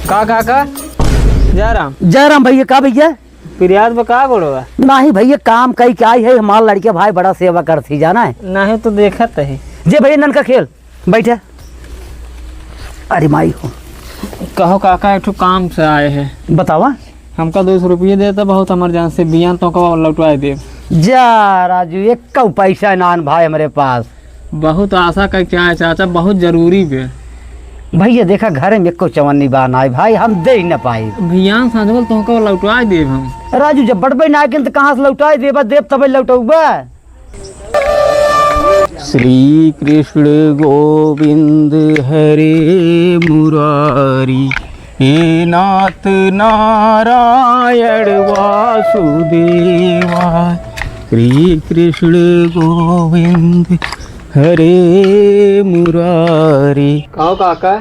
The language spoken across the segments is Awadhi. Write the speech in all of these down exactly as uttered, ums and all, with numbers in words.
का काका? जयराम। जयराम भैया, का भैया? पिरियात बा का गोड़वा? नाही भैया, काम कई के आई है, हमार लड़के भाई बड़ा सेवा करती, जाना है? नाही तो देखत है। जे भैया ननका खेल, बैठे। अरे माई हो। कहो काका, एक ठो काम से आए हैं। बतावा। हमका दो सौ रुपये देता, बहुत इमरजेंसी, बियान तो का लौटवाए देब। जा राजू, एक पैसा नान भाई हमरे पास। बहुत आशा का क्या है चाचा, बहुत जरूरी बे। भैया देखा, घरे में एको चवन्नी बा नाई भाई, हम दे ही न पाई। भियान सांझवल तोहका लौटाई देब हम। राजू, जब बड़बे ना आइकिन त कहाँ से लौटाई देबा? देब तबे लौटौबा। श्री कृष्ण गोविंद हरे मुरारी, हे नाथ नारायण वासुदेवा। श्री कृष्ण गोविंद हरे मुरारी। कहो काका,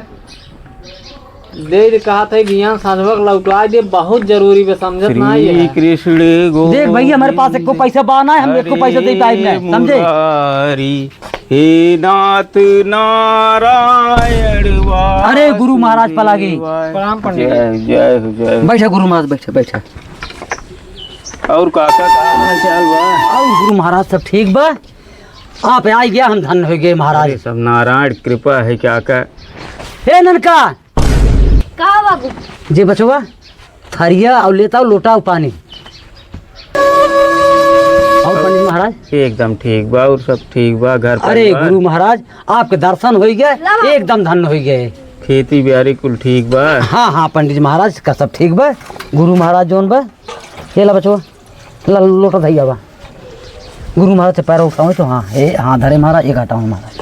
दे दे कहा था, बियान सांझवा के लौटवा दे, बहुत जरूरी बे, समझत ना है। श्री कृष्ण गोविंद देख भैया, हमारे पास एको पैसा बा ना, हम एको पैसा दे पाइब ना, समझे? मुरारी, हे नाथ नारायण वासुदेवा। अरे गुरु महाराज पलागी। प्रणाम पंडित जी। जय, जय हो, जय हो। बैठा गुरु महाराज, बैठा, बैठा। और काका, का हाल चाल बा? और गुरु महाराज सब ठीक बा? आप आई गया, हम धन्य हो गए महाराज। अरे, सब नारायण कृपा है काका। हे ननका। का बाबू? जे बचवा, थरिया और लेता हो लोटा और पानी। और पंडित महाराज? एकदम ठीक बा, और सब ठीक बा, घर अरे परिवार? गुरु महाराज, आपके दर्शन हो गए, ला बाबू। एकदम धन्य हो गए। खेती बाड़ी कुल ठीक बा? हाँ, हाँ, पंडित महाराज का सब ठीक बा। गुरु महाराज जौन बा, ये ला बचवा। ला, लोटा धइया बा। गुरु महाराज से पैर उठाओ तो, हाँ, ए, हाँ, धरे महाराज, एक हटाओ महाराज।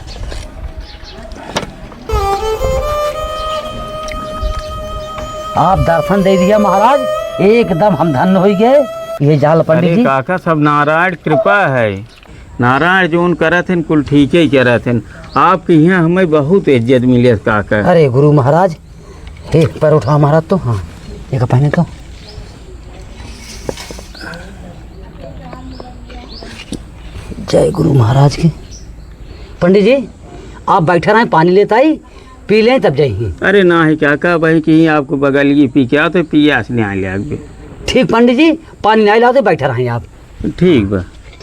आप दर्शन दे दिया महाराज, एकदम हम धन्य हो गए। ये जाल पंडित अरे जी। काका, सब नारायण कृपा है। नारायण जौन करत हन, कुल ठीके ही करत हन। आपके यहाँ हमें बहुत इज्जत मिले काका। अरे गुरु महाराज, हे, पैर उठा महाराज तो, हाँ, एक पहने तो। जय गुरु महाराज की। पंडित जी, आप बैठे रहें, पानी लेता आई, पी लें तब जाइए। अरे नाही काका, भाई कि आपको बगल की पी के आओ तो पियास नहीं आ ले आगे। ठीक पंडित जी, पानी नहीं लाते, बैठे रहें आप। ठीक बा,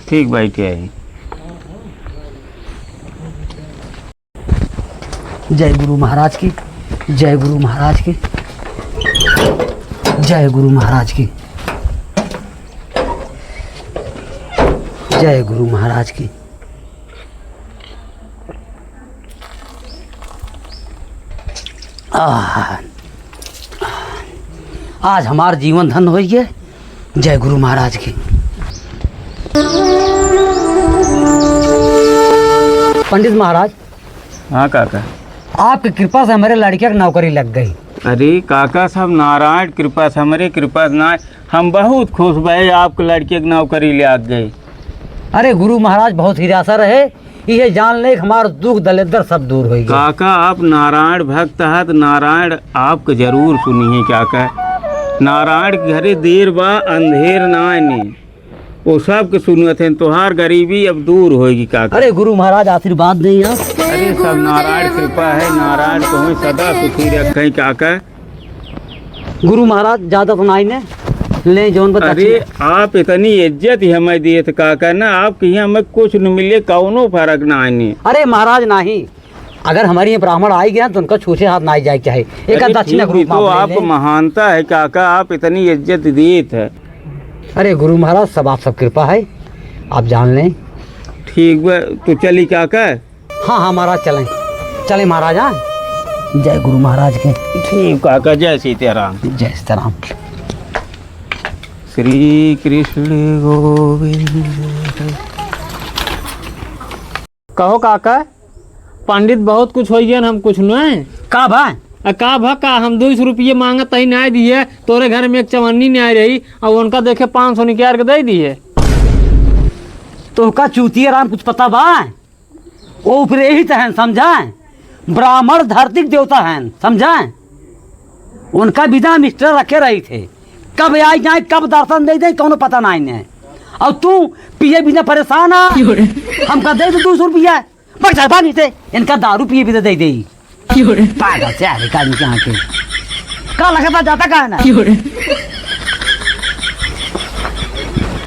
ठीक बैठे हैं। जय गुरु महाराज की, जय गुरु महाराज की, जय गुरु महाराज की, जय गुरु महाराज की। आह, आज हमार जीवन धन्य होइ गए। जय गुरु महाराज की। पंडित महाराज, हाँ काका। आपकी कृपा से हमरे लड़के क नौकरी लग गई। अरे काका, सब नारायण कृपा से, हमरे कृपा से ना, हम बहुत खुश भए आपके लड़के क नौकरी लाग गई। अरे गुरु महाराज, बहुत निराशा रहे, इहे जान ले कि हमार दुख दलिद्दर सब दूर होइ गए। काका, आप नारायण भक्त हत, नारायण आपके जरूर सुनिहैं काका। नारायण के घरे देर बा, अंधेर नाहीं। वो सबके सुनत हैं, तोहार गरीबी अब दूर होइगी काका। अरे गुरु महाराज, आशीर्वाद दें आप। अरे सब नारायण कृपा है, नारायण तुम्हें सदा सुखी रखें काका। गुरु महाराज, ज्यादा तो नाहीं ने, ले जौन बता। अरे आप इतनी इज्जत ही हमें दिए थे काका ना, आपके यहाँ हमें कुछ न मिले, कौनो फर्क नाहीं ने। अरे महाराज नाहीं, अगर हमारे यहाँ ब्राह्मण आई गया तो उनका छूछे हाथ नाहीं जाए के चाहे। एक अरे दक्षिणा ठीक के रूप भी में तो आप ले आपको लें। महानता है काका, आप इतनी इज्जत देत है। अरे गुरु महाराज, सब आप सब कृपा है, आप जान लें। ठीक बा, तो चली काका? हाँ, हाँ महाराज, चलें, चलें महाराज, हाँ। जय गुरु महाराज के। ठीक काका, जय सीताराम। जय सीताराम। श्री कृष्ण गोविंद। कहो काका, पंडित बहुत कुछ होइ गया, हम कुछ नहीं। का भा? आ, का भा का, हम दो सौ रुपये मांगत तही नाहीं दिए, तोरे घर में एक चवन्नी नाहीं रही, और उनका देखे पाँच सौ निकाल के दे दिए। तोहका चूतिया राम कुछ पता बा? वो ऊपरे ही तो हैं, समझा? ब्राह्मण धरती के देवता हैं, समझा? उनका बिना मिस्टर रखे रही थे, कब आई जाए, कब दर्शन दे दे, कौनो पता नाहीं ने। और तू पिए बिना परेशान आ, क्यों रे? हमका दे दे दो सौ रुपया, बक जा पानी से, इनका दारू पिए बिना दे दे। क्यों रे? पागल से आदमी का इनके यहाँ के। का लगता, जाता काहे ना?